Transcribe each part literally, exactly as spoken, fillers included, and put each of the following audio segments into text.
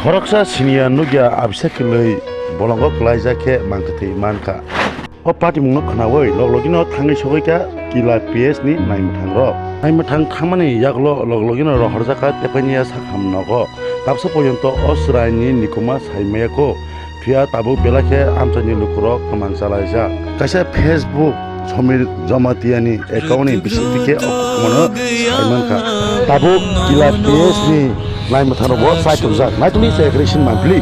Khoroksa siniya nukya abisa kwlwi bolongo kwlaijak khe mang kwthwi mankha. O patimungno khwnawi loglogino thangwi sogwi kha Kila P S ni naimwthangrok. Naimwthang thangmani yagulo loglogino rohorjak kha Tephaniya sakham nogo. Tabsa porjonto o chwraini nikuma saimaya kho. Phiya tabuk belai khe amchaini lukurok kwmang chalaijak. Kaisa Facebook Somir Jamatia ni account ni bisingtwi khe o kokrwmano sai mankha. Tabuk Kila P S ni naimwthang rokbo chai tongjaknai tongni se aggression manpli.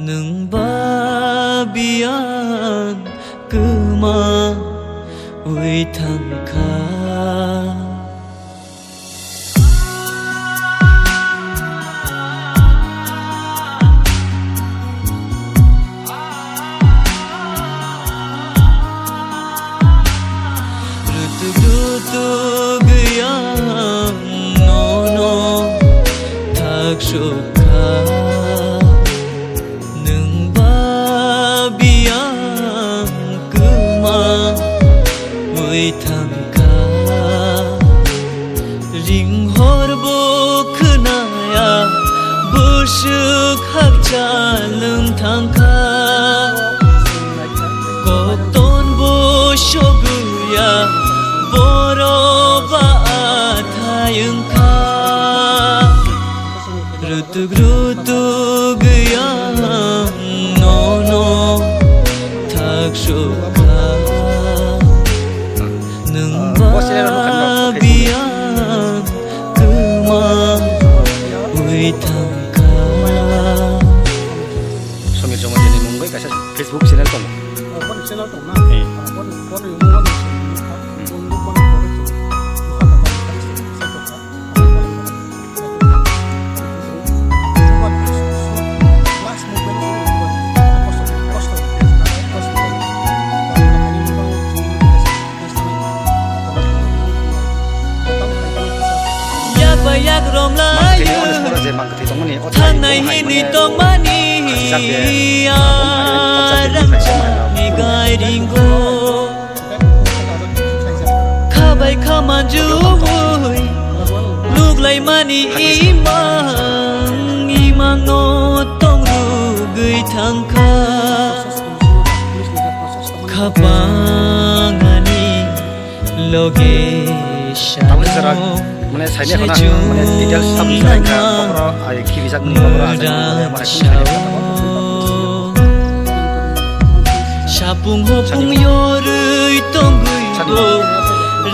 Nwng ba biyang kwma wi thangkha. Rutuk rutuk yang nono thak sukha. Nwng ba biyang kwma wi thangkha. Ring hor bo khwnaya, bwswk hakcha lwng thangkha. Kokton bo sogwiya, boro ba athai wngkha. Rutuk rutuk yang nono thak sukha. Nwng ba biyang kwma wi thangkha. Somir Jamatia ni mung bai kaisa Facebook channel tongo. Channel tong na? Eh. Yak bai yak romlai. Mang twi ones poro je mang kwthwi tongmani, o thai thangnai tongmani hini mane tongmani. Khasijak de, ah, rangchakni gairingo. Khabai khamanjui nuklaimani imang, imangno tongrugwi thangkha. Khapangani loge tabuk jora, mane, saini khona, mane, details tabuk jora wngkha, kokro, ai, khibi jak mani kokro, ah, mane, mane, sapung hopung yorwi tongwi bo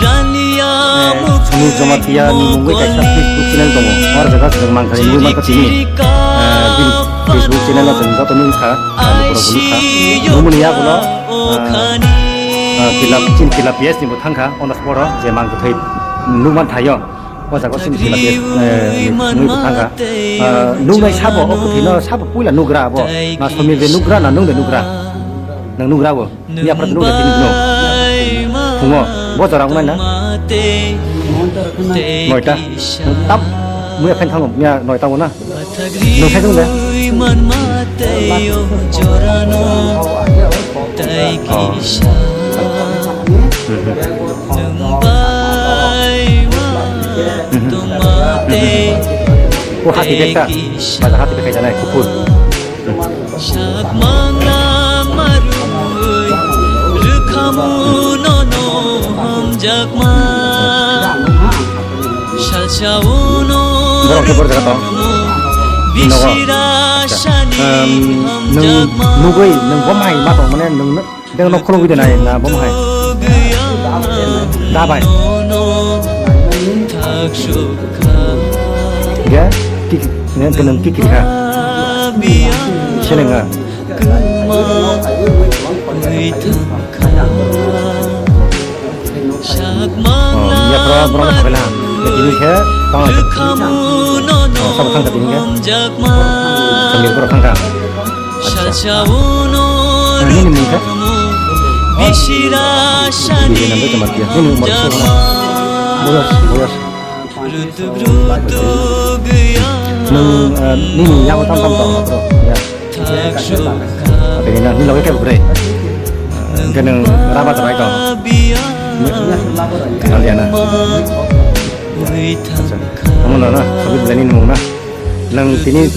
raniya. Eh, Sunil Jamatia ni mungwi kaisa Facebook channel tongo. Or jaga se mang thani nugwi mankha tini. Eh, bini Facebook channel no chwng joto nugkha, ah, nukha. Nukmani yagulo, ah, ah, Kila, chini Kila P S ni bo thangkha, ono poro je mang kwthwi nukman thaio. O jaga sini Kila P S, eh, nugwi bo thangkha. Ah, nuknai sabo, o kwthwino sabo puila nugra abo. Na Somir de nugra, na nwng de nugra? Nwng nugra bo. Miya phrat nwng de tini bwno. Phungo. Bo jora wngnai na? Noita. Tam. Muya phan thango. Miya noita bo na? Nwng khe nwng de? Oh. O hati bekta. Baja hati bekta janai kupur. Sakmang na marui rwkhamu nono hamjakma. Salsa uno borok khe borok jaga tong. Nogo. Bisira sani hamjakma. Nwng nugwi nwng bo mai ma tong mane nwng. Deng nok khulugwi de nai na bo hai. Da bai. Ge, ki, ne, kenang ki kiri ha. Selenga. Oh, ya pro, pro na kabela. Ya, tini khe, tang. Oh, sabo thang ka tini khe. Sambil pro thang ka. Acha. Nini mung khe? Nini mung khe? Boyos, boyos. Nung, eh, nini yago tam tam tong, bro. Ya. Nini loge khe bwrwi. Hwnkhe nung raba tong ai tong. Acha. Omo no na, sabi belai nini mung na. Nwng tini,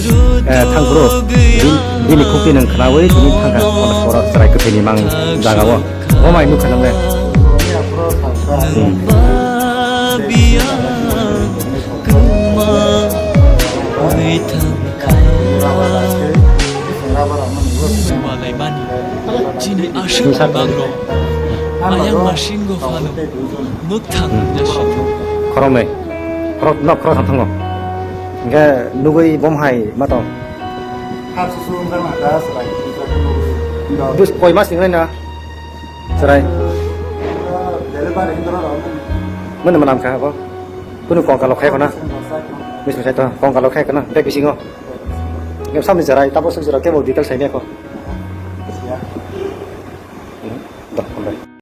eh, thangphuru, bin-, bini khukti nwng khnaui tini thangkha, kono sora chwrai kwthwini mang jagao. Bo mai nukha nwng le. Hmm. Chini aswk bangro, ayang masingo phano mwkthang wngya sitho. Khoroknwi, khorok-, nok khorok thang thango. Hingke nugui bom hai ma tong. Bus koi mas ni na, chwrai. Mano manam kha bo. Kunu kongkalo khai khona. Mis misai to kongkalo khai khona. Bek bisingo. Ngam samni chwrai, tapo suk chwrai, kebo detail sai ne ko. Dah, sampai.